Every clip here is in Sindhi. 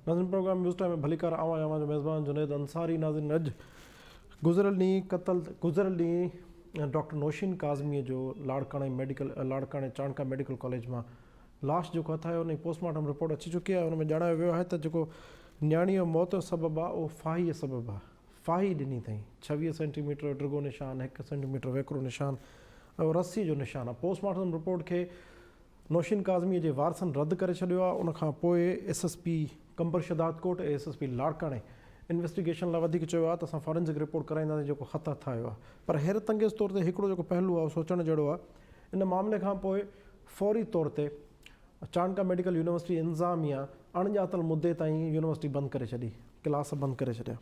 ناظرين پروگرام نيوز ٽائيم ۾ ڀليڪار آئون آهيان اوهان جو ميزبان جنيد انصاري ناظرين اڄ گذريل ڏينهن قتل گذريل ڏينهن ڊاڪٽر نوشين ڪاظمي جو لاڙڪاڻي ميڊيڪل لاڙڪاڻي چانڊڪا ميڊيڪل ڪاليج مان لاش جيڪو هٿ آيو ان جي پوسٽ مارٽم رپورٽ اچي چڪي آهي ان ۾ ڄاڻايو ويو آهي ته جيڪو نياڻي جو موت جو سبب آهي اهو ڦاهي سبب آهي ڦاهي ڏني اٿئين 26 سينٽي ميٽر جو ڊگهو نشان 1 سينٽي ميٽر ويڪرو نشان ۽ رسي جو نشان آهي پوسٽ مارٽم رپورٽ کي نوشين ڪاظميء جي وارثن رد ڪري ڇڏيو آهي، ان کان پوء S S P Qambar Shahdadkot ۽ S S P لاڙڪاڻي انويسٽيگيشن لاء وڌيڪ چيو آهي ته اسان فارينزڪ رپورٽ ڪرائينداسين جيڪو خط هٿ آيو آهي پر حيرت انگيز طور تي هڪڙو جيڪو پهلو آهي اهو سوچڻ جهڙو آهي ان معاملي کان پوء فوري طور تي چانڊڪا ميڊيڪل يونيورسٽي انتظاميا اڻڄاتل مدي تائين يونيورسٽي بند ڪري ڇڏي ڪلاس بند ڪري ڇڏيا.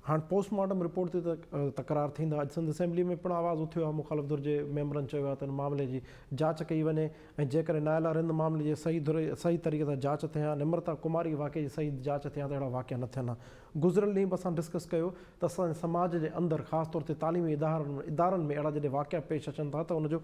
هاڻ پوسٽ مارٽم رپورٽ تي ته تڪرار ٿيندا. اڄ سنڌ اسيمبلي ۾ پڻ آواز اٿيو آهي، مخالف ڌر جي ميمبرن چيو آهي ته ان معاملي جي جاچ ڪئي وڃي ۽ جيڪڏهن نائلا رند معاملي جي صحيح ڌر صحيح طريقي سان جاچ ٿئي ها، نمرتا ڪماري واقعي جي صحيح جاچ ٿئي ها ته اهڙا واقعا نه ٿين ها. گذريل ڏينهن به اسان ڊسڪس ڪيو ته اسان جي سماج جي اندر خاص طور تي تعليمي ادارن ادارن ۾ اهڙا جڏهن واقعا پيش اچن ٿا ته ان جو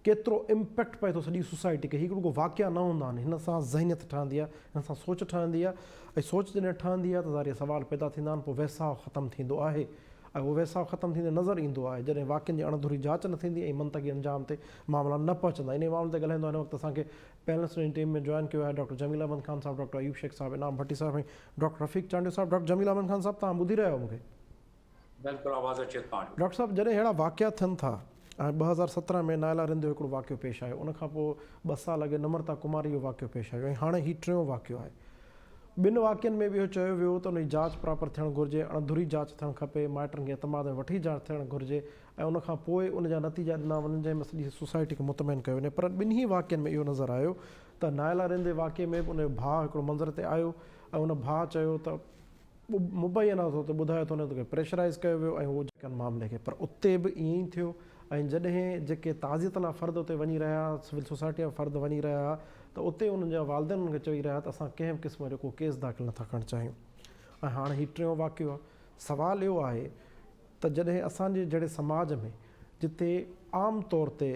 ڪيترو امپيڪٽ پئي ٿو سڄي سوسائٽي کي هي رڳو واقعا نه هوندا آهن هن سان ذهنيت ٺهندي آهي هن سان سوچ ٺهندي آهي ۽ سوچ جڏهن ٺهندي آهي ته ظاهري سوال پيدا ٿيندا آهن پوء ويساهه ختم ٿيندو آهي ۽ اهو ويساهه ختم ٿيندي نظر ايندو آهي جڏهن واقعن جي اڻ ڌري جاچ نه ٿيندي ۽ منطقي انجام تي معاملا نه پهچندا انهي معاملي تي ڳالهائيندو هن وقت اسان کي پينلسٽن جي ٽيم ۾ جوائن ڪيو آهي ڊاڪٽر جميل احمد خان صاحب ڊاڪٽر ايوب شيخ صاحب انعام ڀٽي صاحب ۽ ڊاڪٽر رفيق چانڊيو صاحب ڊاڪٽر جميل احمد خان صاحب توهان ٻڌي رهيا آهيو مون کي. بلڪل آواز اچي ٿو توهان جو. ڊاڪٽر صاحب جڏهن اهڙا واقعا ٿين ٿا ۽ 2017 ۾ نائلا رند جو هڪڙو واقعو پيش آيو ان کان پوء ٻه سال اڳ نمرتا ڪماري جو واقعو پيش آيو ۽ هاڻي هي ٽيون واقعو آهي ٻن واقعن ۾ به اهو چيو ويو ته ان جي جاچ پراپر ٿيڻ گهرجي اڻ ڌري جاچ ٿيڻ کپي مائٽن کي اعتماد ۾ وٺي جاچ ٿيڻ گهرجي ۽ ان کان پوء ان جا نتيجا ڏنا وڃن جنهن ۾ سڄي سوسائٽي کي مطمئن ڪيو وڃي پر ٻنهي واقعن ۾ اهو نظر آيو ته نائلا رند جي واقعي ۾ به ان جو ڀاء هڪڙو منظر تي آيو ۽ ان ڀاء چيو ته مبينا طور تي ٻڌايو ته هن کي پريشرائيز ڪيو ويو ۽ هو ڪن معاملي کي پر اتي به ائين ئي ٿيو ۽ جڏهن جيڪي تعزيت لاء فرد اتي وڃي رهيا سول سوسائٽي جا فرد وڃي رهيا ها ته اتي انهن جا والدين انهن کي چئي رهيا ته اسان ڪنهن به قسم جو ڪو ڪيس داخل نٿا ڪرڻ چاهيون ۽ هاڻ هي ٽيون واقعو آهي سوال اهو آهي ته جڏهن اسان جي جهڙي سماج ۾ جتي عام طور تي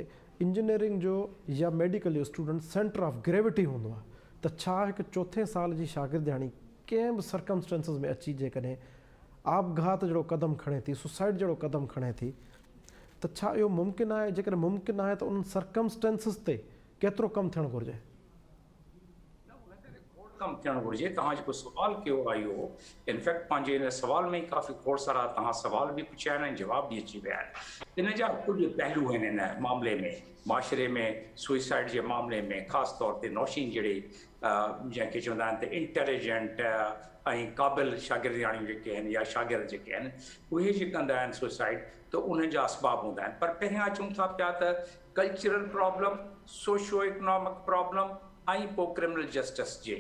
انجنيئرنگ جو يا ميڊيڪل جو اسٽوڊنٽ سينٽر آف گريوٽي هوندو آهي ته ڇا هڪ چوٿين سال جي شاگردياڻي ڪنهن به سرڪمسٽنسز ۾ اچي جيڪڏهن آپگهات جهڙو قدم کڻي ٿي، سوسائيڊ جهڙو قدم کڻي ٿي ته ڇا اهو ممڪن آهي؟ جيڪڏهن ممڪن آهي ته انهن سرڪمسٽنسز تي ڪيترو ڪم ٿيڻ گهرجي؟ نه انهن تي ته کوڙ ڪم ٿيڻ گهرجي. توهان جيڪو سوال ڪيو آهي اهو انفيڪٽ پنهنجي ان سوال ۾ ئي ڪافي کوڙ سارا توهان سوال به پڇيا آهن ۽ جواب به اچي ويا آهن. ان جا ڪجهه پهلو آهن ان معاملي ۾ معاشري ۾ سوئسائيڊ جي معاملي ۾ خاص طور تي نوشين جهڙي جنهن کي چوندا آهن ته انٽيليجنٽ ۽ قابل شاگردياڻيون جيڪي آهن يا شاگرد جيڪي آهن اهي جي ڪندا آهن سوسائيڊ ته انهن جا اسباب هوندا آهن پر پهريان اچون ٿا پيا ته cultural problem socio economic problem ۽ پوء ڪرمنل جسٽس جي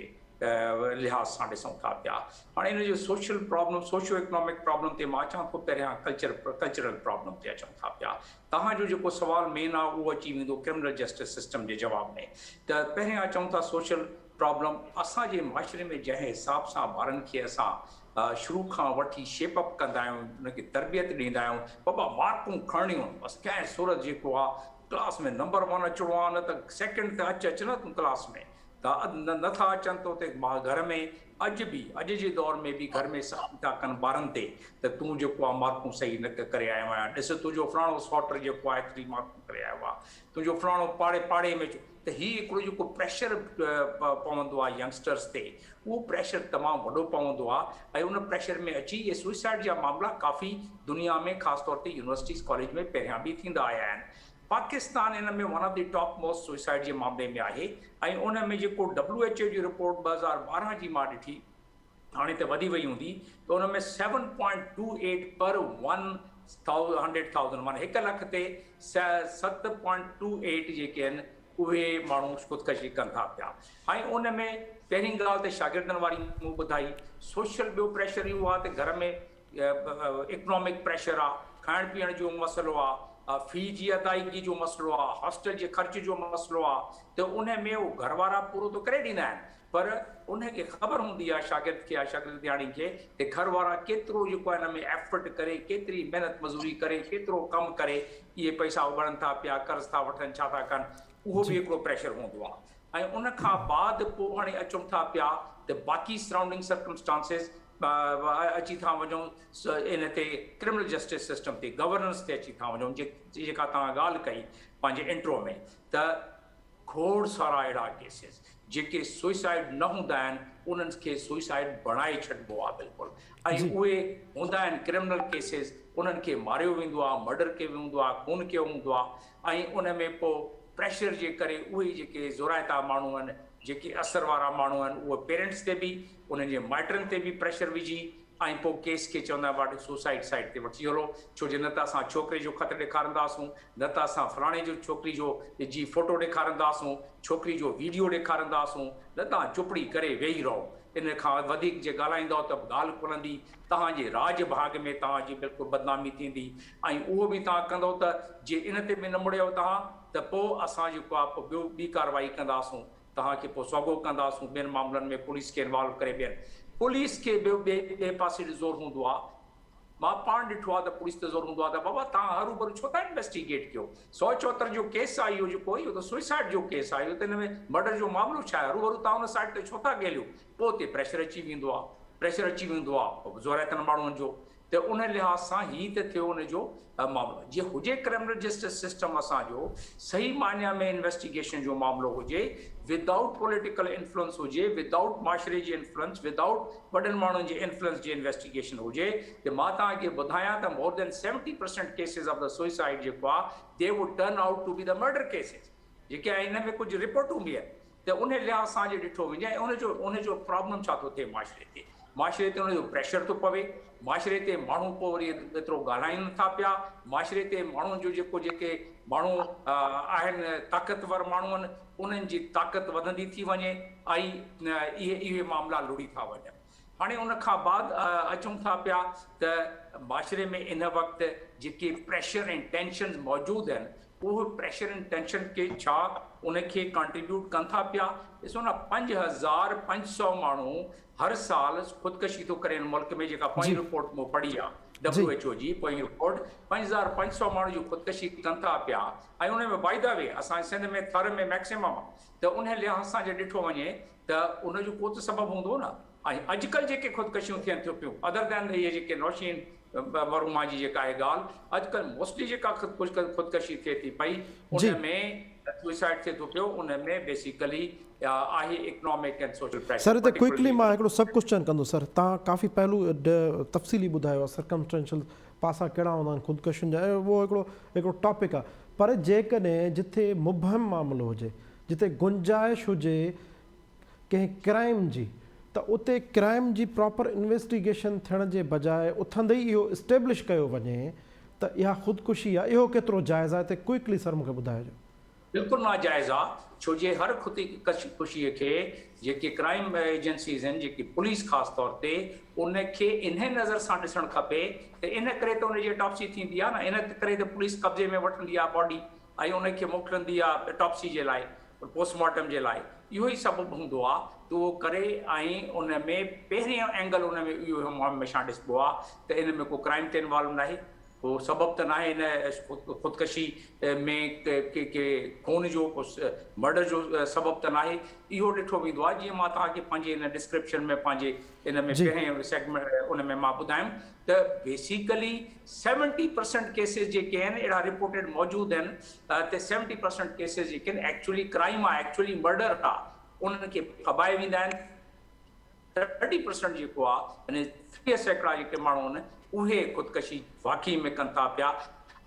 لحاظ سان ڏسون ٿا پيا هاڻي ان جو social problem socio economic problem تي مان اچان ٿو پهريان ڪلچر ڪلچرل پرابلم تي اچون ٿا پيا توهان جو جيڪو سوال مين آ اهو اچي ويندو ڪرمنل جسٽس سسٽم جي جواب ۾ ته پهريان اچون ٿا سوشل پرابلم اسان جي معاشري ۾ جنهن حساب سان ٻارن کي اسان شروع کان وٺي شيپ اپ ڪندا آهيون انهن کي تربيت ڏيندا آهيون بابا مارڪون کڻڻيون آهن بس ڪنهن صورت جيڪو آ ڪلاس ۾ نمبر ون اچڻو آ نه ته سيڪنڊ ته اچ اچ نه تون ڪلاس ۾ ته نه ٿا اچن ته اتي گهر ۾ اڄ به اڄ جي دور ۾ به گهر ۾ سختي ٿا ڪن ٻارن تي ته تون جيڪو آ مارڪون صحيح نه ڪري آيو آهين ڏس تنهنجو فلاڻو سئوٽ جيڪو آ ايتري مارڪون ڪري آيو آ تنهنجو فلاڻو پاڙي پاڙي ۾ ته هي هڪڙو جيڪو پريشر پوندو آ ينگسٽرز تي اهو پريشر تمام وڏو پوندو آ ۽ ان پريشر ۾ اچي اهي سوئسائيڊ جا معاملا ڪافي دنيا ۾ خاص طور تي يونيورسٽيز ڪاليج ۾ پهريان به ٿيندا آيا آهن پاڪستان ان ۾ one of the top most suicide جي معاملي ۾ آهي ۽ ان ۾ جيڪو ڊبليو ايڇ او جي رپورٽ 2012 جي مان ڏٺي هاڻي ته وڌي وئي هوندي ته ان ۾ seven point two eight per one hundred thousand معنيٰ هڪ لک تي ست پوائنٽ ٽو ايٽ جيڪي آهن اهي ماڻهو خودڪشي ڪن ٿا پيا ۽ ان ۾ پهرين ڳالهه ته شاگردن واري مون ٻڌائي سوشل ٻيو پريشر اهو آهي ته گهر ۾ اڪنامڪ پريشر آ، کائڻ پيئڻ جو مسئلو آ، في جي ادائيگي جو مسئلو آ، هاسٽل جي خرچ جو مسئلو آ ته ان ۾ هو گهر وارا پورو ته ڪري ڏيندا آهن پر ان کي خبر هوندي آ شاگرد کي يا شاگردياڻي کي ته گهر وارا ڪيترو جيڪو آ ان ۾ ايفرٽ ڪري ڪيتري محنت مزوري ڪري ڪيترو ڪم ڪري اهي پئسا اڳاڙن ٿا پيا قرض ٿا وٺن ڇا ٿا ڪن اهو به هڪڙو پريشر هوندو آ. ۽ ان کان بعد پوء هاڻي اچون ٿا پيا ته باقي سرائونڊنگ سرڪمسٽانسز اچي ٿا وڃون ان تي ڪرمنل جسٽس سسٽم تي گورننس تي اچي ٿا وڃون جيڪا توهان ڳالهه ڪئي پنهنجي انٽرو ۾ ته کوڙ سارا اهڙا ڪيسز جيڪي سوئسائيڊ نه هوندا آهن انهن کي سوئسائيڊ بڻائي ڇڏبو آهي بلڪل ۽ اهي هوندا آهن ڪرمنل ڪيسز انهن کي ماريو ويندو آهي مرڊر ڪيو ويندو آهي خون ڪيو ويندو آهي ۽ ان ۾ پوء پريشر جي ڪري اهي جيڪي زورائتا ماڻهو آهن جيڪي اثر وارا ماڻهو آهن اهي پيرنٽس تي به انهن جي مائٽن تي به پريشر وجهي ۽ پوء ڪيس کي چوندا آهن واٽ سوسائيڊ سائيڊ تي وٺي هلو ڇو جو نه ته اسان ڇوڪري جو خط ڏيکارنداسون نه ته اسان فلاڻي جو ڇوڪري جو جي فوٽو ڏيکارنداسون ڇوڪري جو ويڊيو ڏيکارنداسون نه توهان چپڙي ڪري ويهي رهو ان کان وڌيڪ جي ڳالهائيندؤ ته به ڳالهه کلندي توهان جي راڄ ڀاڳ ۾ توهان جي بلڪل بدنامي ٿيندي ۽ اهو به توهان ڪندؤ ته جي ان تي به نه مڙيؤ توهان ته پوء اسان جيڪو آهي پوء ٻيو ٻي ڪارروائي ڪنداسون توهان کي پوء سوگهو ڪنداسون ٻين معاملن ۾ پوليس کي انوالو ڪري ٻين پوليس کي به ٻئي ٻئي پاسي ڏي زور هوندو آ مان پاڻ ڏٺو آ ته پوليس تي زور هوندو آ ته بابا توهان هروڀرو ڇو ٿا انويسٽيگيٽ ڪيو 174 جو ڪيس آ اهو جيڪو اهو ته سوئسائيڊ جو ڪيس آ اهو ته ان ۾ مرڊر جو معاملو ڇا آهي هروڀرو توهان ان سائيڊ تي ڇو ٿا ڳهليو پوء اتي پريشر اچي ويندو آ پريشر اچي ويندو آ زورائتن ماڻهن جو ته ان لحاظ سان هي ته ٿيو ان جو معاملو. جي هجي ڪرمنل جسٽس سسٽم اسان جو صحيح معنيٰ ۾ انويسٽيگيشن جو معاملو هجي، ودائوٽ پوليٽيڪل انفلوئنس هجي، ودائوٽ معاشري جي انفلوئنس، ودائوٽ وڏن ماڻهن جي انفلوئنس جي انويسٽيگيشن هجي ته مان توهان کي ٻڌايان ته more than 70% cases of the suicide جيڪو آهي they would turn out to be the murder cases جيڪي آهن ان ۾ ڪجهه رپورٽون به آهن. ته ان لحاظ سان جي ڏٺو وڃي ۽ ان جو ان جو پرابلم ڇا ٿو ٿئي معاشري تي معاشري تي ان جو پريشر ٿو پوي معاشري تي ماڻهو پوء وري ايترو ڳالهائين نٿا پيا معاشري تي ماڻهن جو جيڪو جيڪي ماڻهو آهن طاقتور ماڻهو آهن انهن جي طاقت وڌندي ٿي وڃي ۽ اهي اهي معاملا لڙي ٿا وڃن هاڻي ان کان بعد اچون ٿا پيا ته معاشري ۾ ان وقت جيڪي پريشر ۽ ٽينشنز موجود آهن اهي پريشر ۽ ٽينشن کي ڇا ان کي ڪنٽريبيوٽ ڪن ٿا پيا؟ ڏسو نه 5500 ماڻهو هر سال خودڪشي ٿو ڪري هن ملڪ ۾ جيڪا پوئين رپورٽ مون پڙهي آ ڊبليو ايڇ او جي پوئين رپورٽ 5500 ماڻهو جي خودڪشي ڪن ٿا پيا ۽ ان ۾ بائي the V اسان جي سنڌ ۾ ٿر ۾ ميڪسيمم آ ته ان لحاظ سان جي ڏٺو وڃي ته ان جو ڪو ته سبب هوندو نه ۽ اڄڪلهه جيڪي خودڪشيون ٿين ٿيون پيون ادر دين اهي جيڪي نوشين مرحومه جي جيڪا آهي ڳالهه اڄڪلهه موسٽلي جيڪا خودڪشي ٿئي ٿي پئي ان ۾ سوئسائيڊ ٿئي ٿو پيو ان ۾ بيسيڪلي آهي اڪنامڪ اينڊ سوشل پريشر. سر هتي ڪوئڪلي مان هڪڙو سب ڪوسچن ڪندس سر توهان ڪافي پهلو تفصيلي ٻڌايو آهي سرڪمسٽينشل پاسا ڪهڙا هوندا آهن خودڪشين جا ۽ اهو هڪڙو هڪڙو ٽاپڪ آهي پر جيڪڏهن جٿي مبهم معاملو هجي جتي گنجائش هجي ڪنهن ڪرائيم جي ته اتي ڪرائيم جي پراپر انويسٽيگيشن ٿيڻ جي بجاء اٿندي ئي اهو اسٽيبلش ڪيو وڃي ته اها خودڪشي آهي اهو ڪيترو جائز آهي اتي ڪوئڪلي سر مون کي ٻڌائجو. بلڪل ناجائز آ ڇو جي هر خودڪشي کي جيڪي ڪرائيم ايجنسيز آهن جيڪي پوليس خاص طور تي ان کي انهي نظر سان ڏسڻ کپي ته ان ڪري ته ان جي اٽاپسي ٿيندي آ نه ان ڪري ته پوليس قبضي ۾ وٺندي آ باڊي ۽ ان کي موڪلندي آ اٽاپسي جي لاء پوسٽ مارٽم جي لاء اهو ئي سبب هوندو آ ته اهو ڪري ۽ ان ۾ پهريون اينگل ان ۾ اهو هميشه ڏسبو آ ته ان ۾ ڪو ڪرائيم ته انوالو ناهي ڪو سبب ته ناهي ان خودڪشي ۾ ڪي خون جو ڪو مرڊر جو سبب ته ناهي اهو ڏٺو ويندو آ جيئن مان توهان کي پنهنجي ان ڊسڪرپشن ۾ پنهنجي ان ۾ پهرين سيگمينٽ ان ۾ مان ٻڌايم ته بيسيڪلي سيونٽي پرسنٽ ڪيسز جيڪي آهن اهڙا رپورٽيڊ موجود آهن ته سيونٽي پرسنٽ ڪيسز جيڪي آهن ايڪچولي ڪرائيم آهي ايڪچولي مرڊر آهي انهن کي ڦٻائي ويندا آهن ٿرٽي پرسنٽ جيڪو آهي يعني 30% جيڪي ماڻهو آهن اهي خودڪشي واقعي ۾ ڪن ٿا پيا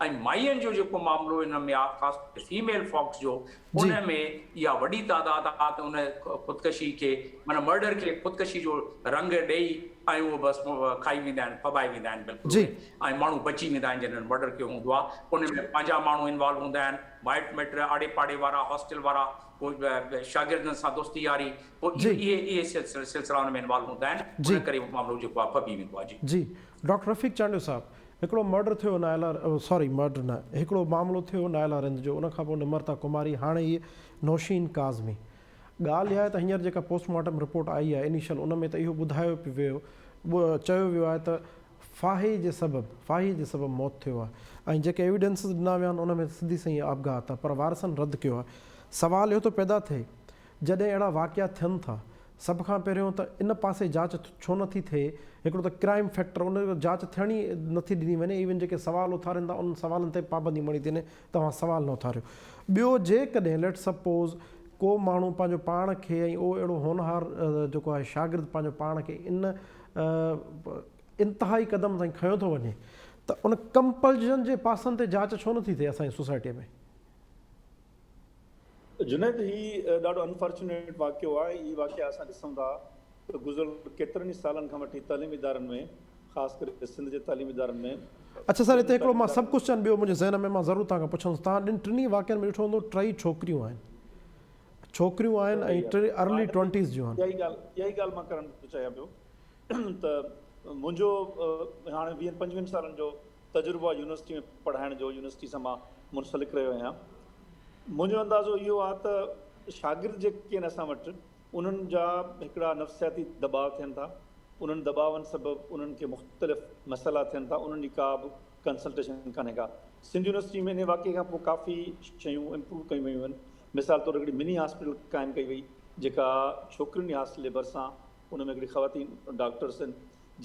۽ مائين جو جيڪو معاملو ان ۾ آهي خاص طور فيميل فوڪس جو ان ۾ اها وڏي تعداد آهي ته ان خودڪشي کي معنيٰ مرڊر کي خودڪشي جو رنگ ڏئي ۽ اهو بس کائي ويندا آهن ڦٻائي ويندا آهن بلڪل اهي ۽ ماڻهو بچي ويندا آهن جنھن مرڊر ڪيو هوندو آهي ان ۾ پنهنجا ماڻهو انوالو هوندا آهن مائٽ مٽ آڙي پاڙي وارا هاسٽل وارا پوء شاگردن سان دوستي ياري پوء اهي اهي سلسلا ان ۾ انوالو هوندا آهن ان ڪري اهو معاملو جيڪو آهي ڦٻي ويندو آهي جي. جي ڊاڪٽر رفيق چانڊيو صاحب هڪڙو مرڊر ٿيو نائلا سوري مرڊر نه هڪڙو معاملو ٿيو نائلا رند جو ان کان پوء نمرتا ڪماري هاڻي هي نوشين ڪاظمي ڳالهه اها آهي ته هينئر جيڪا پوسٽ مارٽم رپورٽ آئي آهي انيشل ان ۾ ته اهو ٻڌايو پيو ويو چيو ويو آهي ته ڦاهي جي سبب ڦاهي جي سبب موت ٿيو آهي ۽ جيڪي ايويڊنسز ڏنا ويا آهن ان ۾ سڌي سنئين آپگهات آهي پر وارثن رد ڪيو آهي سوال اهو ٿو پيدا ٿئي جڏهن اهڙا واقعا ٿين ٿا سڀ کان پهريون ته ان پاسي جاچ ڇو نه ٿي ٿئي، هڪڙو ته ڪرائيم فيڪٽر ان جي جاچ ٿيڻ ئي نه ٿي ڏني وڃي ايون جيڪي سوال اٿارين ٿا انهن سوالن تي به پابندي مڙهي ٿي وڃي توهان سوال نه اٿاريو. ٻيو جيڪڏهن ليٽ سپوز ڪو ماڻهو پنهنجو پاڻ کي ۽ اهو اهڙو هونهار جيڪو آهي شاگرد پنهنجو پاڻ کي ان انتهائي قدم تائين کنيو ٿو وڃي ته ان ڪمپلجن جي پاسن تي جاچ ڇو نه ٿي ٿئي اسان جي سوسائٽي ۾؟ جنيد هي ڏاڍو انفارچونيٽ واقعو آهي هي واقعا اسان ڏسون ٿا ته گذريل ڪيترن ئي سالن کان وٺي تعليمي ادارن ۾ خاص ڪري سنڌ جي تعليمي ادارن ۾. اڇا سر هتي هڪڙو مان سب ڪوسچن ٻيو منهنجي ذهن ۾ مان ضرور توهان کان پڇندس توهان ڏن ٽنهي واقعن ۾ ڏٺو هوندو ٽئي ڇوڪريون آهن ڇوڪريون آهن ۽ ٽي ارلي ٽوئنٽيز جون آهن. اها ئي ڳالهه اها ئي ڳالهه مان ڪرڻ ٿو چاهيان پيو ته منهنجو هاڻي ويهن پنجويهن سالن جو تجربو آهي يونيورسٽي ۾ پڙهائڻ جو يونيورسٽي سان مان منسلڪ رهيو آهيان منهنجو اندازو اهو آهي ته شاگرد جيڪي آهن اسان وٽ انهن جا هڪڙا نفسياتي دٻاء ٿين ٿا انهن دٻاون سبب انهن کي مختلف مسئلا ٿين ٿا انهن جي ڪا به ڪنسلٽيشن ڪانهي ڪا سنڌ يونيورسٽي ۾ انهي واقعي کان پوء ڪافي شيون امپروو ڪيون ويون آهن مثال طور هڪڙي مني هاسپيٽل قائم ڪئي وئي جيڪا ڇوڪرين جي هاسٽل جي ڀرسان ان ۾ هڪڙي خواتين ڊاڪٽرس آهن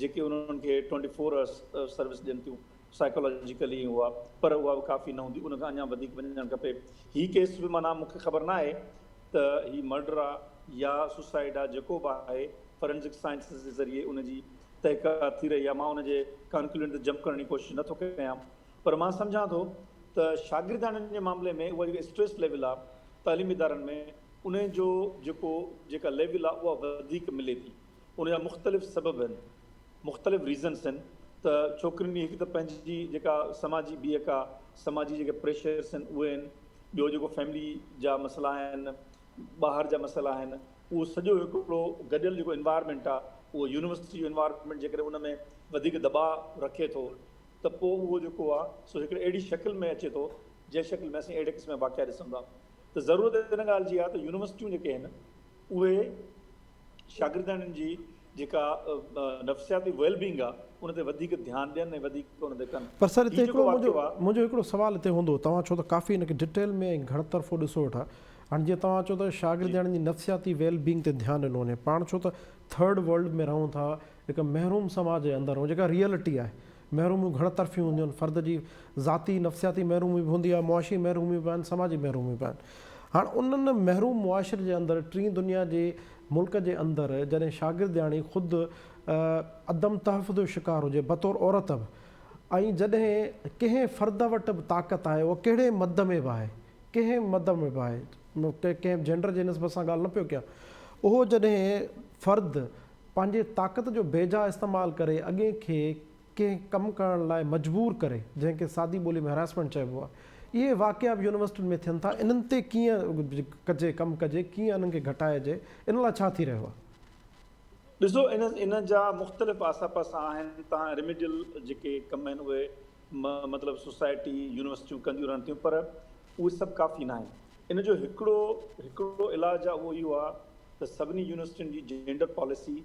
جيڪي انهن کي ٽوئنٽي فور آورس سروس ڏين ٿيون سائيڪالاجيڪلي اها پر اها به ڪافي نه هوندي ان کان اڃا وڌيڪ وڃڻ کپي هي ڪيس به معنيٰ مون کي خبر نه آهي ته هي مرڊر آ يا سوسائيڊ آ جيڪو به آهي فرينزڪ سائنسز جي ذريعي ان جي تحقيقات ٿي رهي آ مان ان جي ڪنڪلوڊ تي جمپ ڪرڻ جي ڪوشش نه ٿو ڪيان پر مان سمجهان ٿو ته شاگردياڻين جي معاملي ۾ اها جيڪا اسٽريس ليول آ تعليمي ادارن ۾ ان جو جيڪو جيڪا ليول آ اها وڌيڪ ملي ٿي ان جا مختلف سبب آهن، مختلف ريزنس آهن ته ڇوڪرين جي هڪ ته پنهنجي جيڪا سماجي بيهڪ آ، سماجي جيڪي پريشرس آهن اهي آهن، ٻيو جيڪو فيملي جا مسئلا آهن، ٻاهر جا مسئلا آهن، اهو سڄو هڪڙو گڏيل جيڪو انوائرمينٽ آ اهو يونيورسٽي جو انوائرمينٽ جيڪڏهن ان ۾ وڌيڪ دٻاء رکي ٿو ته پوء اهو جيڪو آ سو هڪڙي اهڙي شڪل ۾ اچي ٿو جنهن شڪل ۾ اسين اهڙي قسم جا واقعا ڏسون ٿا ته ضرورت ان ڳالهه جي آ ته يونيورسٽيون جيڪي آهن اهي شاگردياڻين جي جيڪا نفسياتي ويل بينگ آ ان تي وڌيڪ ڌيان ڏين ۽ وڌيڪ ان تي ڪن. پر سر هي هتي جيڪو هڪڙو منهنجو واقعو آ. منهنجو هڪڙو سوال هتي هوندو توهان ڇو ته ڪافي ان کي ڊٽيل ۾ ۽ گهڻ طرفو ڏسو ويٺا هاڻي جيئن توهان چئو ٿا شاگردياڻين جي نفسياتي ويل بينگ تي ڌيان ڏنو وڃي پاڻ ڇو ته ٿرڊ ورلڊ ۾ رهون ٿا هڪ محروم سماج جي اندر رهون جيڪا ريئلٽي آهي محروميون گهڻ طرفيون هونديون آهن، فرد جي ذاتي نفسياتي محرومي به هوندي آهي، معاشي محروميون به آهن، سماجي محروميون به آهن. هاڻ انهن محروم معاشري جي اندر ٽين دنيا جي ملڪ جي اندر جڏهن شاگردياڻي خود عدم تحفظ جو شڪار هجي بطور عورت به ۽ جڏهن ڪنهن فرد وٽ به طاقت آهي اها ڪهڙي مد ۾ به آهي ڪنهن مد ۾ به آهي ڪنهن به جينڊر جي نسبت سان ڳالهه نه پيو ڪيان اهو جڏهن فرد پنهنجي طاقت جو بيجا استعمال ڪري اڳئين کي ڪنهن ڪم ڪرڻ لاء مجبور ڪري، جنهن کي سادي ٻولي ۾ هراسمينٽ چئبو آهي. اهي واقعا به يونيورسٽين ۾ ٿين ٿا، انهن تي ڪيئن ڪجي ڪم ڪجي، ڪيئن انهن کي گهٽائجي، ان لاء ڇا ٿي رهيو آهي؟ ڏسو ان ان جا مختلف پاسا پاسا آهن، تهان ريميڊيل جيڪي ڪم آهن اهي مطلب سوسائٽي، يونيورسٽيون ڪنديون رهن ٿيون پر اهي سڀ ڪافي ناهن. ان جو هڪڙو هڪڙو علاج آهي اهو اهو آهي ته سڀني يونيورسٽين جي جينڊر پاليسي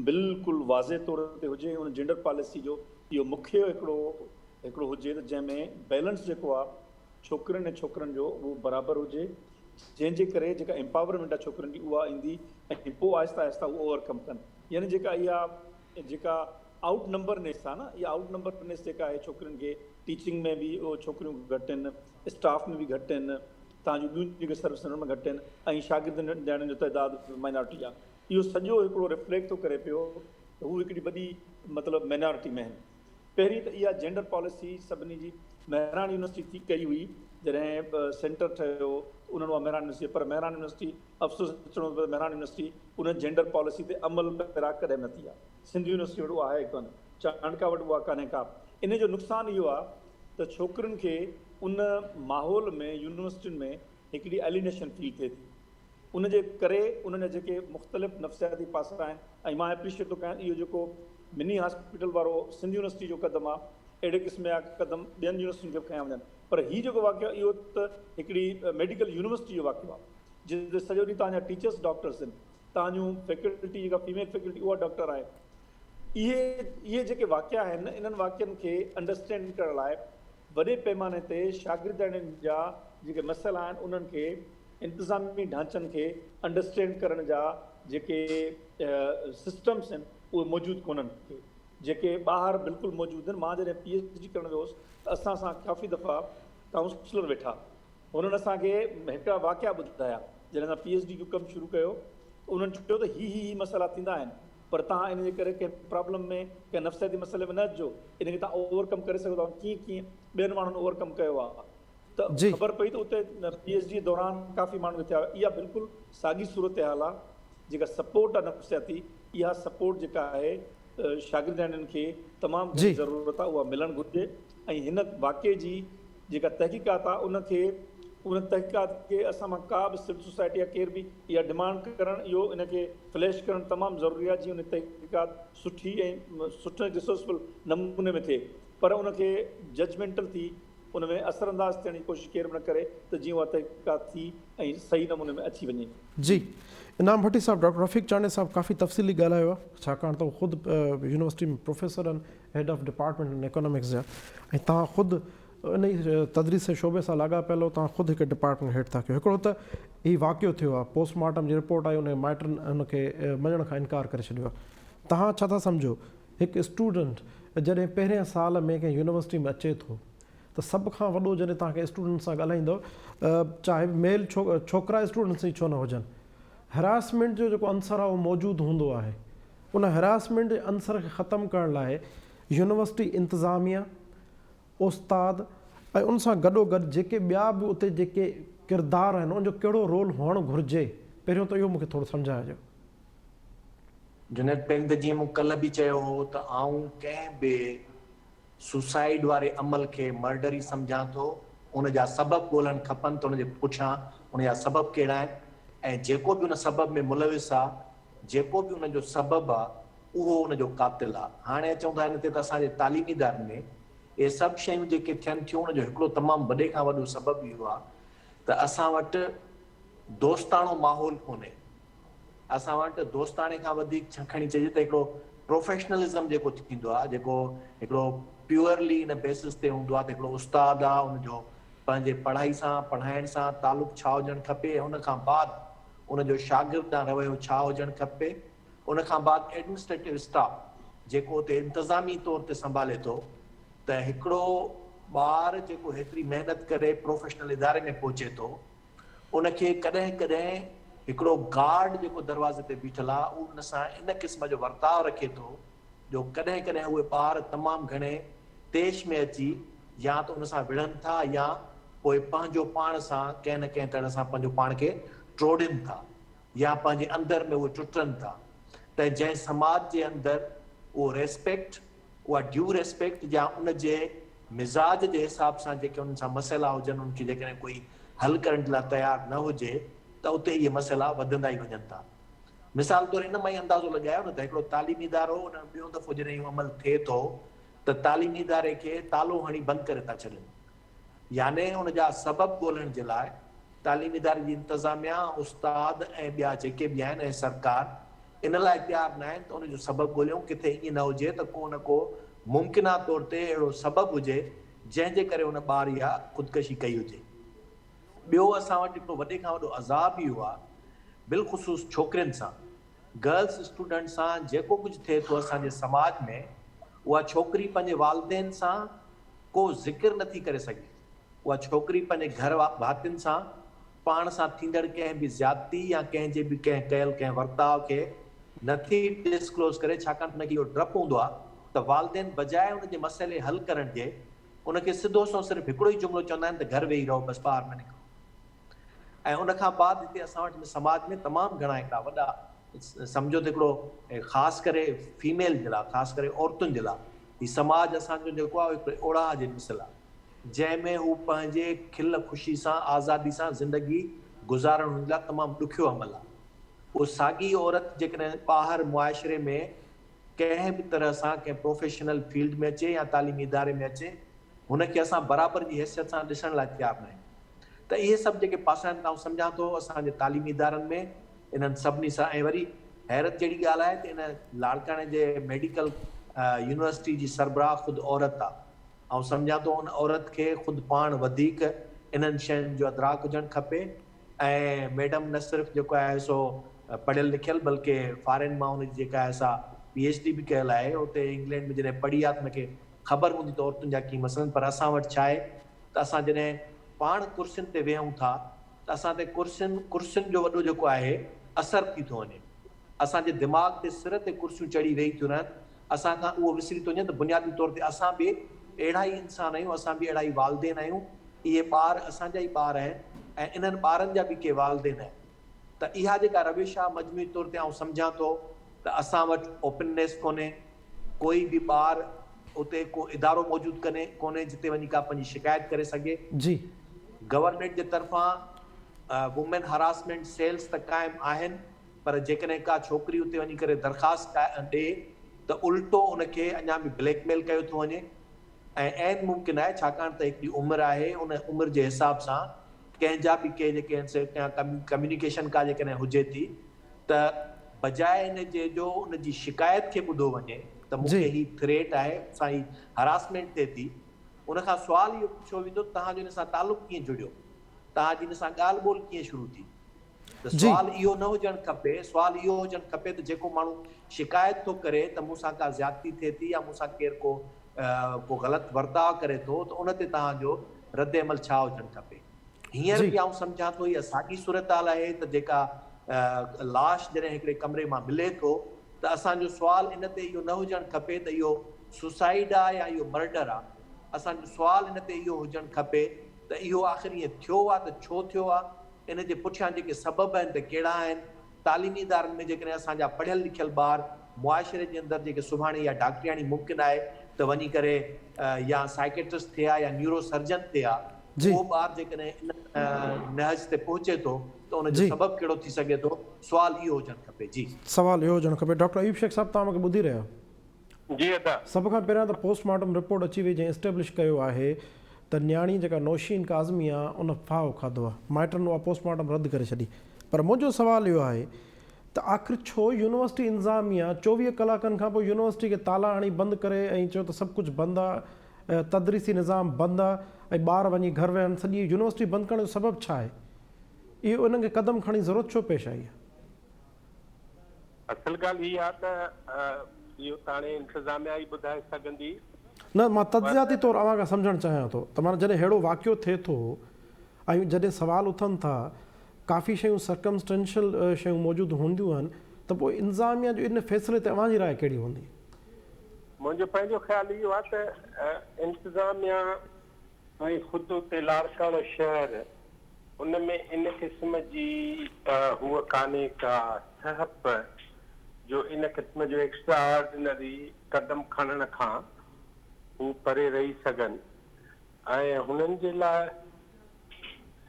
بلڪل واضح طور تي هجي ۽ ان جينڊر پاليسي جو اهو مکيه هڪڙو هڪڙو هجي ته جنهن ۾ بيلنس جيڪو آهي ڇوڪرين ۽ ڇوڪرن جو اهو برابر هجي جنهن جي ڪري جيڪا امپاورمينٽ آهي ڇوڪرين جي اها ايندي ۽ پوء آهستي آهستي اهو اوور ڪم ڪن يعني جيڪا اها جيڪا آئوٽ نمبر نيس آهي نه اها آئوٽ نمبر نيس جيڪا آهي ڇوڪرين کي ٽيچنگ ۾ به اهو ڇوڪريون گهٽ آهن اسٽاف ۾ به گهٽ آهن، تان جو ٻيون جيڪي سروس آهن ان ۾ گهٽ آهن ۽ شاگردياڻين جو تعداد به مائنارٽي آهي. اهو سڄو هڪڙو ريفليڪٽ ٿو ڪري پيو ته هو هڪڙي وڏي مطلب مائنارٽي ۾ آهن. پهرين ته اها جينڊر پاليسي سڀني جي مهراڻ يونيورسٽي ٿي ڪئي هئي جڏهن سينٽر ٺهيو ته انهن اها مهراڻ يونيورسٽي پر مهراڻ يونيورسٽي افسوس چوڻو ٿو پوي ته مهراڻ يونيورسٽي ان جينڊر پاليسي تي عمل پيرا ڪڏهن به نه ٿي آهي. سنڌ يونيورسٽي وٽ اها آهي ڪونه، چانڊڪا وٽ اها ڪانهي ڪا. ان جو نقصان اهو آهي ته ڇوڪرين کي ان ماحول ۾ يونيورسٽين ۾ هڪڙي الينيشن فيل ٿئي ٿي ان جي ڪري انهن جا جيڪي مختلف نفسياتي پاسا آهن ۽ مان اپريشيٽ ٿو ڪيان اهو جيڪو مني هاسپيٽل وارو سنڌ يونيورسٽي جو قدم آهي اهڙي قسم جا قدم ٻين يونيورسٽين کي به کنيا وڃن پر هي جيڪو واقعو آهي اهو ته هڪڙي ميڊيڪل يونيورسٽي جو واقعو آهي جتي سڄو ڏينهن توهان جا ٽيچرس ڊاڪٽرس آهن توهان جون فيڪلٽي جيڪا فيميل فيڪلٽي اها ڊاڪٽر آهي اهي اهي جيڪي واقعا آهن انهن واقعن کي انڊرسٽينڊ ڪرڻ لاء وڏي پيماني تي شاگردياڻين جا جيڪي مسئلا آهن انهن کي انتظامي ڍانچن کي انڊرسٽينڊ ڪرڻ جا جيڪي سسٽمس آهن اهي موجود ڪونهن جيڪي ٻاهر بلڪل موجود آهن. مان جڏهن پي ايڇ ڊي ڪرڻ ويو هوس ته اسان سان ڪافي دفعا ڪائونسلر ويٺا هنن اسان کي هڪڙا واقعا ٻڌايا جڏهن اسان پي ايڇ ڊي جو ڪم شروع ڪيو ته انهن چيو ته هي هي هي مسئلا ٿيندا آهن پر توهان ان جي ڪري ڪنهن پرابلم ۾ ڪنهن نفسياتي مسئلي ۾ نه اچجو ان کي توهان اوور ڪم ڪري سگهو ٿا ڪيئن ڪيئن ٻين ماڻهن اوور ڪم ڪيو آهي ته خبر پئي ته اتي پي ايڇ ڊي دوران ڪافي ماڻهن کي ٿيا اها بلڪل ساڳي صورتحال آهي جيڪا سپورٽ آهي نفسياتي اها سپورٽ جيڪا آهي شاگردياڻين کي تمام گهڻي ضرورت آهي اها ملڻ گهرجي ۽ هن واقعي جي جيڪا تحقيقات آهي ان کي ان تحقيقات کي اسان مان ڪا به سول سوسائٽي يا ڪير به اها ڊمانڊ ڪرڻ اهو ان کي فليش ڪرڻ تمام ضروري آهي جيئن ان تحقيقات سٺي ۽ سٺي ريسورسفل نموني ۾ ٿئي پر ان کي ججمينٽل ٿي ان ۾ اثر انداز ٿيڻ جي ڪوشش ڪير به نه ڪري ته جيئن اها تحقيقات ٿي ۽ صحيح نموني ۾ اچي وڃي. جي انعام ڀٽي صاحب ڊاڪٽر رفيق چانڊيي صاحب ڪافي تفصيلي ڳالهايو آهي ڇاڪاڻ ته هو خود يونيورسٽي ۾ پروفيسر آهن head of department in economics جا ۽ توهان خود انهي تدريسي شعبي سان لاڳاپيل آهيو توهان خود هڪ ڊپارٽمينٽ هيڊ ٿا ڪيو هڪڙو ته هي واقعو ٿيو آهي پوسٽ مارٽم جي رپورٽ آئي انهي مائٽن هن کي مڃڻ کان انڪار ڪري ڇڏيو آهي توهان ڇا ٿا سمجهو هڪ اسٽوڊنٽ جڏهن پهرين سال ۾ ڪنهن يونيورسٽي ۾ اچي ٿو ته سڀ کان وڏو جڏهن توهان ڪنهن اسٽوڊنٽ سان ڳالهائيندو چاهي ميل ڇوڪرا اسٽوڊنٽس ئي ڇو نه هجن هراسمينٽ جو جيڪو عنصر آهي اهو موجود هوندو آهي ان هراسمينٽ جي عنصر کي ختم ڪرڻ لاء يونيورسٽي انتظاميا استاد ۽ ان سان گڏو گڏ جيڪي ٻيا به اتي جيڪي ڪردار آهن ان جو ڪهڙو رول هئڻ گهرجي پهريون ته اهو مون کي ٿورو سمجهائجو. جنيد پهرين ته جيئن مون ڪلهه به چيو هو ته آئون ڪنهن به سوسائيڊ واري عمل کي مرڊر ئي سمجهان ٿو، ان جا سبب ڳولڻ کپن ته ان جي پٺيان ان جا سبب ڪهڙا آهن ۽ جيڪو به ان سبب ۾ ملوث آ، جيڪو به ان جو سبب آ اهو ان جو قاتل آ. هاڻي اچون ٿا ان تي ته اسان جي تعليمي ادارن ۾ اهي سڀ شيون جيڪي ٿين ٿيون ان جو هڪڙو تمام وڏي کان وڏو سبب اهو آ ته اسان وٽ دوستاڻو ماحول ڪونهي. اسان وٽ دوستاڻي کان وڌيڪ کڻي چئجي ته هڪڙو پروفيشنلزم جيڪو ٿيندو آهي جيڪو هڪڙو پيورلي ان بيسس تي هوندو آهي ته هڪڙو استاد آهي ان جو پنهنجي پڙهائي سان پڙهائڻ سان تعلق ڇا هجڻ کپي ۽ ان کان بعد ان جو شاگرد ڏانهن رويو ڇا هجڻ کپي ان کان بعد ايڊمنسٽريٽو اسٽاف جيڪو اتي انتظامي طور تي سنڀالي ٿو ته هڪڙو ٻار جيڪو هيتري محنت ڪري پروفيشنل اداري ۾ پهچي ٿو ان کي ڪڏهن ڪڏهن هڪڙو گارڊ جيڪو دروازي تي بيٺل آ اهو ان سان ان قسم جو ورتاء رکي ٿو جو ڪڏهن ڪڏهن اهي ٻار تمام گهڻي طيش ۾ اچي يا ته ان سان وڙهن ٿا يا پوء پنهنجو پاڻ سان ڪنهن نه ڪنهن طرح سان پنهنجو پاڻ کي ٽوڙين ٿا يا پنهنجي اندر ۾ اهي ٽٽن ٿا ته جنهن سماج جي اندر اهو ريسپيڪٽ اها ڊيو ريسپيڪٽ يا ان جي مزاج جي حساب سان جيڪي انهن سان مسئلا هجن انهن کي جيڪڏهن ڪوئي حل ڪرڻ جي لاء تيار نه هجي ته اتي اهي مسئلا وڌندا ئي وڃن ٿا. مثال طور ان مان ئي اندازو لڳايو نه ته هڪڙو تعليمي ادارو ان ۾ ٻيون دفعو جڏهن اهو عمل ٿئي ٿو ته تعليمي اداري کي تالو هڻي بند ڪري ٿا ڇڏين. يعني ان جا سبب ڳولڻ جي لاء تعليمي اداري جي انتظاميا، استاد ۽ ٻيا جيڪي به آهن ۽ سرڪار ان لاء تيار ناهن ته ان جو سبب ڳوليون، ڪٿي ائين نه هجي ته ڪو نه ڪو ممڪنه طور تي اهڙو سبب هجي جنهن جي ڪري ان ٻار اها خودڪشي ڪئي هجي. ٻيو اسان وٽ هڪڙو وڏي کان وڏو عذاب اهو آهي بالخصوص ڇوڪرين سان، گرلس اسٽوڊنٽ سان جيڪو ڪجهه ٿئي ٿو اسان جي سماج ۾ اها ڇوڪري پنهنجي والدين سان ڪو ذڪر نه ٿي ڪري سگهي. اها ڇوڪري پنهنجي گهر ڀاتين سان پاڻ سان ٿيندڙ ڪنهن به زيادتي يا ڪنهن جي به ڪنهن ڪيل ڪنهن ورتاء کي نه ٿي ڊسڪلوز ڪري ڇاڪاڻ ته ان کي اهو ڊپ هوندو آهي ته والدين بجاء ان جي مسئلي حل ڪرڻ جي ان کي سڌو سنئون صرف هڪڙو ئي جملو چوندا آهن ته گهر ويهي رهو بس ٻاهر نه نڪرو. ۽ ان کان بعد هتي اسان وٽ هن سماج ۾ تمام گهڻا هڪڙا وڏا سمجهو ته هڪڙو خاص ڪري فيميل جي لاء خاص ڪري عورتن جي لاء هي سماج اسان جو جيڪو آهي هڪڙي اوڙاهه جي مثل آهي جنهن ۾ هو پنهنجي کل خوشي سان آزادي سان زندگي گذارڻ هن لاء تمام ڏکيو عمل آهي اهو ساڳي عورت جيڪڏهن ٻاهر معاشري ۾ ڪنهن به طرح سان ڪنهن پروفيشنل فيلڊ ۾ اچي يا تعليمي اداري ۾ اچي هن کي اسان برابر جي حيثيت سان ڏسڻ لاء تيار ناهيون ته اهي سڀ جيڪي پاسا آهن ته آئون سمجهان ٿو اسان جي تعليمي ادارن ۾ انهن سڀني سان ۽ وري حيرت جهڙي ڳالهه آهي ته ان لاڙڪاڻي جي ميڊيڪل يونيورسٽي جي سربراهه خود عورت آ آئون سمجهان ٿو ان عورت کي خود پاڻ وڌيڪ انهن شين جو ادراڪ هجڻ کپي ۽ ميڊم نه صرف جيڪو آهي سو پڙهيل لکيل بلڪه فارين مان ان جي جيڪا آهي سا پي ايڇ ڊي به ڪيل آهي اتي انگلينڊ ۾ جڏهن پڙهي آ ته ان کي خبر هوندي ته عورتن جا ڪي مسئلا آهن پر اسان وٽ ڇا آهي ته اسان جڏهن پاڻ ڪرسين تي ويهون ٿا ته اسان تي ڪرسين ڪرسين جو وڏو جيڪو آهي اثر ٿي ٿو وڃي اسان جي دماغ تي سر تي ڪرسيون چڙهي ويهي ٿيون رهن اسان کان اهو وسري ٿو وڃي ته بنيادي طور تي اسان به اهڙا ئي انسان آهيون، اسان به اهڙا ئي والدين آهيون، اهي ٻار اسان جا ئي ٻار آهن ۽ انهن ٻارن جا به ڪي والدين آهن ته اها جيڪا روش آهي مجموعي طور تي آئون سمجهان ٿو ته اسان وٽ اوپننيس ڪونهي، ڪوئي به ٻار اتي ڪو ادارو موجود ڪنهي ڪونهي جتي وڃي ڪا پنهنجي شڪايت ڪري سگهي. جي. گورنمينٽ جي طرفان وومين هراسمينٽ سيلز ته قائم آهن پر جيڪڏهن ڪا ڇوڪري اتي وڃي ڪري درخواست ڏئي ته الٽو ان کي اڃا به بليڪ ميل ڪيو ٿو وڃي ۽ عين ممڪن آهي ڇاڪاڻ ته هڪڙي عمر آهي ان عمر جي حساب سان ڪنهن جا به ڪي جيڪي آهن سي ڪميونيڪيشن ڪا جيڪڏهن هجي ٿي ته بجاء ان جي جو ان جي شڪايت کي ٻڌو وڃي ته مون کي هي ٿريٽ آهي مون سان هي هراسمينٽ ٿئي ٿي ان کان سوال اهو پڇيو ويندو ته توهان جو ان سان تعلق ڪيئن جڙيو توهان جي ان سان ڳالهه ٻولهه ڪيئن شروع ٿي ته سوال اهو نه هجڻ کپي، سوال اهو هجڻ کپي ته جيڪو ماڻهو شڪايت ٿو ڪري ته مون سان ڪا زيادتي ٿئي ٿي يا مون سان ڪير ڪو ڪو غلط ورتاء ڪري ٿو ته ان تي توهان جو رد عمل ڇا هجڻ کپي. هينئر به آئون سمجهان ٿو اها ساڳي صورتحال آهي ته جيڪا لاش جڏهن هڪڙي ڪمري مان ملي ٿو ته اسان جو سوال ان تي اهو نه هجڻ کپي ته اهو سوسائيڊ آ يا اهو مرڊر آ، اسان جو سوال ان تي اهو هجڻ کپي ته اهو آخر ائين ٿيو آ ته ڇو ٿيو آ؟ ان جي پٺيان جيڪي سبب آهن ته ڪهڙا آهن؟ تعليمي ادارن ۾ جيڪڏهن اسان جا پڙهيل لکيل ٻار معاشري جي اندر جيڪي سڀاڻي اها ڊاڪٽرياڻي ممڪن آهي ته وڃي ڪري يا سائيڪيٽرسٽ ٿئي ها يا نيورو سرجن ٿئي ها اهو ٻار جيڪڏهن ان نهج تي پهچي ٿو ته ان جو سبب ڪهڙو ٿي سگهي ٿو؟ سوال اهو هجڻ کپي. جي. سوال اهو هجڻ کپي. ڊاڪٽر ايوب شيخ صاحب توهان مون کي ٻڌي رهيا آهيو؟ جي ادا. سڀ کان پهريان ته پوسٽ مارٽم رپورٽ اچي وئي جنهن اسٽيبلش ڪيو آهي ته نياڻي جيڪا نوشين ڪاظمي آ ان ڦاهو کاڌو آ مائٽن اها پوسٽ مارٽم رد ڪري ڇڏي پر منهنجو سوال اهو آهي ته آخر ڇو يونيورسٽي انتظاميا 24 ڪلاڪن کان پوء يونيورسٽي کي تالا هڻي بند ڪري ۽ چيو ته سڀ ڪجهه بند آ تدريسي نظام بند آ ۽ ٻار وڃي گهر ويهن سڄي يونيورسٽي بند ڪرڻ جو سبب ڇا آهي اهو انهن کي قدم کڻي ضرورت ڇو پيش آئي آ. اصل ڳالهه هي آ ته اهو ته هاڻي انتظاميا ئي ٻڌائي سگهندي. نه مان تجزياتي طور اوهان کان سمجهڻ چاهيان ٿو ته معنيٰ جڏهن ههڙو واقعو ٿئي ٿو ۽ جڏهن سوال اٿن ٿا ڪافي شيون سرڪمسٽينشل شيون موجود هونديون آهن ته پوء انتظاميا جو ان فيصلي تي اوهان جي راء ڪهڙي هوندي؟ منهنجو پنهنجو خيال اهو آ ته انتظاميا ۽ خود اتي لاڙڪاڻو شهر ان ۾ ان قسم جي هوء ڪانهي ڪا سهپ جو ان قسم جو ايڪسٽرا آرڊنري قدم کڻڻ کان هو پري رهي سگهن ۽ هنن جي لاء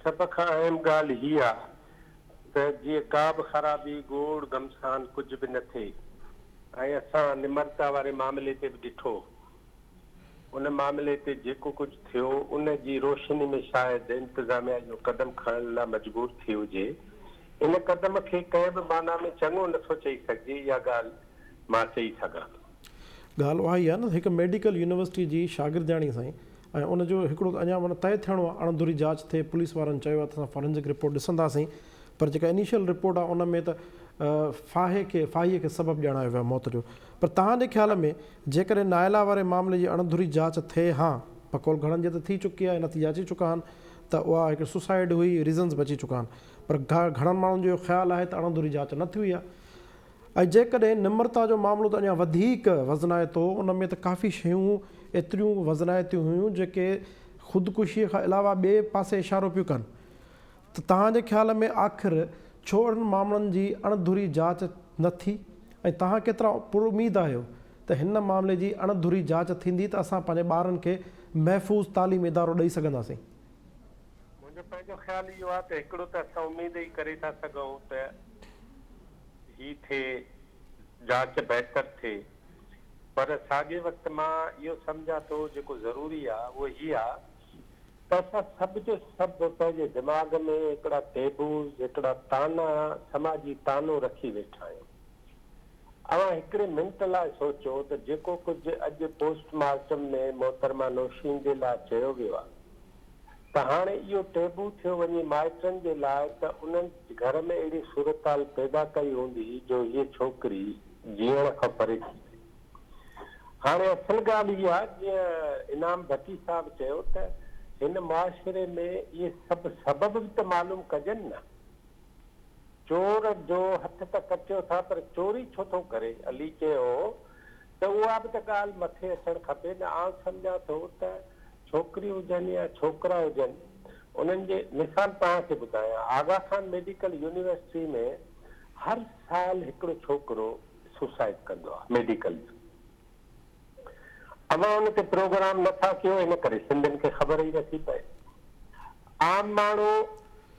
سڀ کان اهم ڳالهه هي آ ته جيئن ڪا به خرابي گوڙ گهمسان ڪجهه به نه ٿئي ۽ اسان نمرتا واري معاملي تي به ڏٺو ان معاملي تي جيڪو ڪجهه ٿيو، ان جي روشني ۾ شايد انتظاميا اهو قدم کڻڻ لاء مجبور ٿي هجي. ان قدم کي ڪنهن به معنيٰ ۾ چڱو نه ٿو چئي سگهجي، اها ڳالهه مان چئي سگهان ٿو. ڳالهه اها ئي آهي نه هڪ ميڊيڪل يونيورسٽي جي شاگردياڻي سائين ۽ ان جو هڪڙو ته اڃا معنيٰ طئي ٿيڻو آهي اڻڌري جاچ ٿئي پوليس وارن چيو آهي ته اسان فارينزڪ رپورٽ ڏسنداسين پر جيڪا انيشل رپورٽ آهي ان ۾ ته ڦاهي کي ڦاهي کي سبب ڄاڻايو ويو آهي موت جو پر توهان جي خيال ۾ جيڪڏهن نائلا واري معاملي جي اڻڌري جاچ ٿئي هان بقول گهڻن جي ته ٿي چڪي آهي نتيجا اچي چڪا آهن ته اها هڪ سوسائيڊ هئي ريزنز به اچي چڪا آهن پر گهڻن ماڻهن جو اهو خيال آهي ته اڻڌري جاچ نه ٿي هئي ۽ جيڪڏهن نمرتا جو معاملو ته اڃا وڌيڪ وزنائتو هو ان ۾ ته ڪافي شيون ايتريون وزنائتيون هيون جيڪي خودڪشيء کان علاوه ٻئي پاسي اشارو پيون ڪن ته توهان جي خيال ۾ آخر ڇو اهڙن معاملن جي اڻ ڌري جاچ نه ٿي ۽ توهان ڪيترا پراميد آهيو ته هن معاملي جي اڻ ڌري جاچ ٿيندي ته اسان پنهنجي ٻارن کي محفوظ تعليمي ادارو ڏئي سگهنداسين؟ منهنجو پنهنجو خيال اهو آهي ته هڪڙو ته اسان اميد ئي ڪري ٿا سگهون ته هي ٿئي، جاچ بهتر ٿئي پر ساڳئي وقت مان اهو سمجهان ٿو جيڪو ضروري آهي اهو هي آهي ته اسان سڀ جو سڀ پنهنجي دماغ ۾ هڪڙا ٽيبوز، هڪڙا طعنا، سماجي طعنو رکي ويٺا آهيون. اوهان هڪڙي منٽ لاء سوچو ته جيڪو ڪجهه اڄ پوسٽ مارٽم ۾ محترمه نوشين جي لاء چيو ويو آهي. ته هاڻي اهو ٽيبو ٿيو وڃي مائٽن جي لاء ته انهن گهر ۾ اهڙي صورتحال پيدا ڪئي هوندي جو هيء ڇوڪري جيئڻ کان پري ٿي وئي. هاڻي اصل ڳالهه اها جيئن انعام ڀٽي صاحب چيو ته هن معاشري ۾ اهي سڀ سبب به ته معلوم ڪجن نه. چور جو هٿ ته ڪٽيو ٿا پر چوري ڇو ٿو ڪري؟ علي چيو ته اها به ته ڳالهه مٿي اچڻ کپي نه. آئون سمجهان ٿو ته ڇوڪريون هجن يا ڇوڪرا هجن انهن جي مثال توهان کي ٻڌايان آغا خان ميڊيڪل يونيورسٽي ۾ هر سال هڪڙو ڇوڪرو سوسائيڊ ڪندو آهي ميڊيڪل جو اوهان ان تي پروگرام نه ٿا ڪيو ان ڪري سنڌين کي خبر ئي نه ٿي پئي. عام ماڻهو،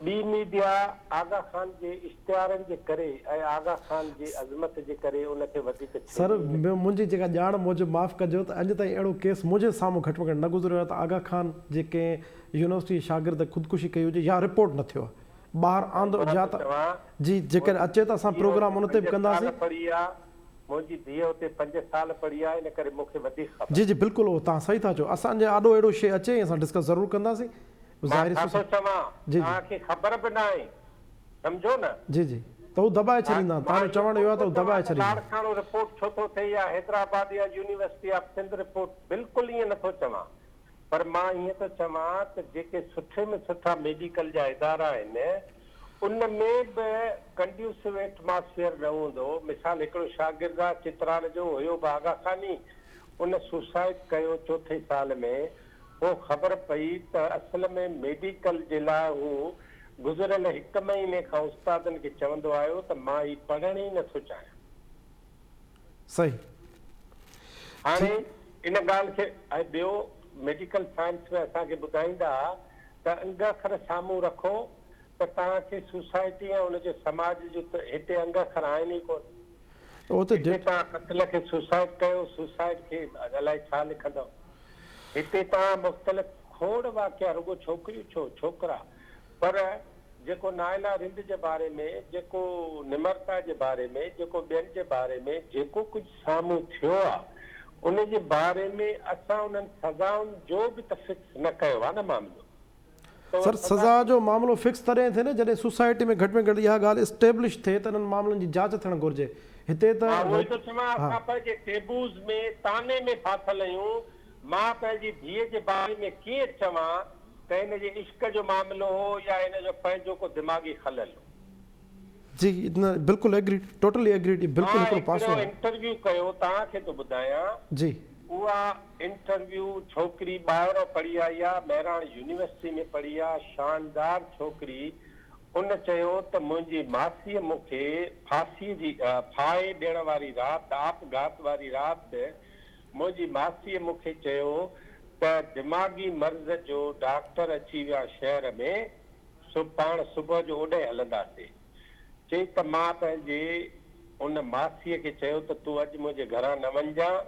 ٻي ميڊيا آغا خان جي اشتهارن جي ڪري ۽ آغا خان جي عظمت جي ڪري ان کي وڌيڪ سر ڇيڙي ئي نه. منهنجي جيڪا ڄاڻ موجب معاف ڪجو ته اڄ تائين اهڙو ڪيس منهنجي سامهون گهٽ ۾ گهٽ نه گذريو آهي ته آغا خان جي ڪنهن يونيورسٽي جي شاگرد خودڪشي ڪئي هجي يا رپورٽ نه ٿيو آهي ٻاهر آندو مان يا ٿو ته چوان جي جيڪڏهن منهنجي اچي ته اسان ڌيء پروگرام اتي ان تي پنج به سال ڪنداسين. پڙهي آ منهنجي ڌيء اتي پنج سال پڙهي آ ان ڪري مون کي وڌيڪ خبر. جي جي بلڪل اهو توهان صحيح ٿا چئو اسان جي آڏو اهڙو شيء اچي ۽ اسان ڊسڪس ضرور ڪنداسين مان ظاهري ڇا ٿو سوسائٽي چوان جي جي. توهان کي خبر به ناهي سمجهو نه. جي جي ته هو دٻائي ها ڇڏيندا مان توهان جو اهو چوڻ ڪونه اهو آهي ته ٿو هو چوان دٻائي ته ڇڏيندا. لاڙڪاڻو رپورٽ ڇو ٿو ٿئي يا حيدرآباد يا يونيورسٽي آف سنڌ رپورٽ بلڪل ائين نه ٿو چوان پر مان ائين ٿو چوان ته جيڪي سٺي ۾ سٺا ميڊيڪل جا ادارا آهن ان ۾ به ڪنڊيوسو ايٽماسفيئر نه هوندو. مثال هڪڙو شاگرد آ چترال جو هيو به آغا خاني ان سوسائيڊ ڪيو چوٿين سال ۾ پوء خبر پئي ته اصل ۾ ميڊيڪل جي لاء هو گذريل هڪ مهيني کان استادن کي چوندو آيو ته مان هي پڙهڻ ئي نه ٿو چاهيان. صحيح. هاڻي ان ڳالهه کي ۽ ٻيو ميڊيڪل سائنس ۾ اسان کي ٻڌائيندا ته انگ اکر سامهون رکو ته توهان کي سوسائٽي ۽ ان جو سماج جو ته هتي انگ اکر آهن ئي ڪونه. اهو ته هتي توهان قتل کي سوسائيڊ ڪيو، سوسائيڊ کي الائي ڇا لکندؤ. هتي توهان مختلف کوڙ واقعا رڳو ڇوڪريون ڇو ڇوڪرا پر جيڪو نائلا رند جي باري ۾ جيڪو نمرتا جي باري ۾ جيڪو ٻين جي باري ۾ جيڪو ڪجهه سامهون ٿيو آ ان جي باري ۾ اسان انهن سزائن جو به ته فڪس نه ڪيو آ نه معاملو. سر سزا جو معاملو فڪس تڏهن ٿئي نه جڏهن سوسائٽي ۾ گهٽ ۾ گهٽ اها ڳالهه اسٽيبلش ٿئي ته انهن معاملن جي جاچ ٿيڻ گهرجي هتي ته مان اهو ئي ٿو چوان ها. اسان پنهنجي ٽيبوز ۾ طعني ۾ ڦاٿل آهيون مان پنهنجي ڌيء جي باري ۾ ڪيئن چوان ته هن جي عشق جو معاملو هو يا هن جو پنهنجو ڪو دماغي خلل هو. جي نه بلڪل ايگريڊ ٽوٽلي ايگريڊ بلڪل مان هڪڙو پاسو هڪڙو آهي. انٽرويو ڪيو توهان کي ٿو ٻڌايان. جي. اها انٽرويو ڇوڪري ٻاهران پڙهي آئي آ مهراڻ يونيورسٽي ۾ پڙهي آ شاندار ڇوڪري ان چيو ته منهنجي ماسيء مون کي ڦاسي جي ڦاهي ڏيڻ واري رات آپگهات واري رات منهنجي ماسيء مون کي چيو ته دماغي مرض جو ڊاڪٽر اچي ويا شهر ۾ سو پاڻ صبح جو اوڏانهن هلنداسين. چئي ته مان پنهنجي ان ماسيء کي چيو ته تون اڄ منهنجي گهران نه وڃجان.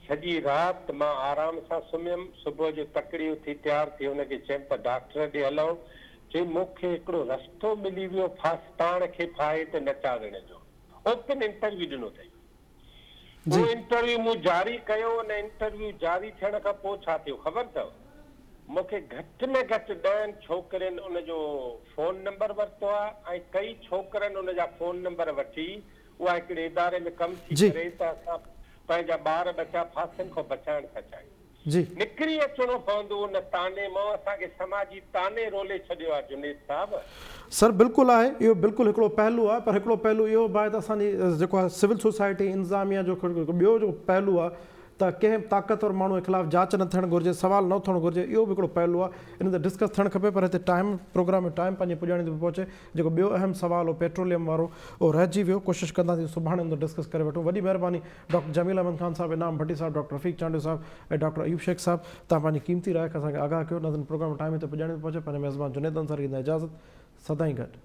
سڄي رات مان آرام سان سمهيم. صبح جو تڪڙي اٿي تيار ٿي هن کي چيم ته ڊاڪٽر ڏي هلون. چئي مون کي هڪڙو رستو ملي ويو ڦاس پاڻ کي ڦاهي تي نه چاڙهڻ جو. اوپن انٽرويو ڏنو اٿئي. اهو انٽرويو مون جاري ڪيو، ان انٽرويو جاري ٿيڻ کان پوء ڇا ٿيو خبر اٿو؟ مون کي گهٽ ۾ گهٽ ڏهن ڇوڪرين ان جو فون نمبر ورتو آهي ۽ ڪئي ڇوڪرن ان جا فون نمبر وٺي اها هڪڙي اداري ۾ ڪم ٿي ڪري ته اسان پنهنجا ٻار ٻچا ڦاسين کان بچائڻ ٿا چاهيون. جي. نڪري اچڻو پوندو ان طعني مان اسان کي سماجي طعني رولي ڇڏيو آ جنيد صاحب. سر بلڪل آهي اهو بلڪل هڪڙو پهلو آهي پر هڪڙو پهلو اهو به آهي ته اسان جي جيڪو آهي سول سوسائٽي انتظاميا جو ٻيو جيڪو پهلو آهي ته ڪنهن به طاقتور ماڻهو جي خلاف جاچ نه ٿيڻ گهرجي سوال نه اٿڻ گهرجي اهو به هڪڙو پهلو آهي ان تي ڊسڪس ٿيڻ کپي پر هتي ٽائيم پروگرام جو ٽائيم پنهنجي پڄاڻي تي پيو پهچي جيڪو ٻيو اهم سوال هو پيٽروليم وارو اهو رهجي ويو ڪوشش ڪنداسين سڀاڻي ان تي ڊسڪس ڪري وٺون وڏي مهرباني ڊاڪٽر جميل احمد خان صاحب، انعام ڀٽي صاحب، ڊاڪٽر رفيق چانڊيو صاحب ۽ ڊاڪٽر ايوب شيخ صاحب توهان پنهنجي قيمتي راء کان اسان کي آگاهه ڪيو. ناظرين پروگرام ٽائيم هتي پڄاڻي تي پهچي پنهنجي ميزبان جنيد انصاري کي ڏيندا اجازت سدائين گڏ.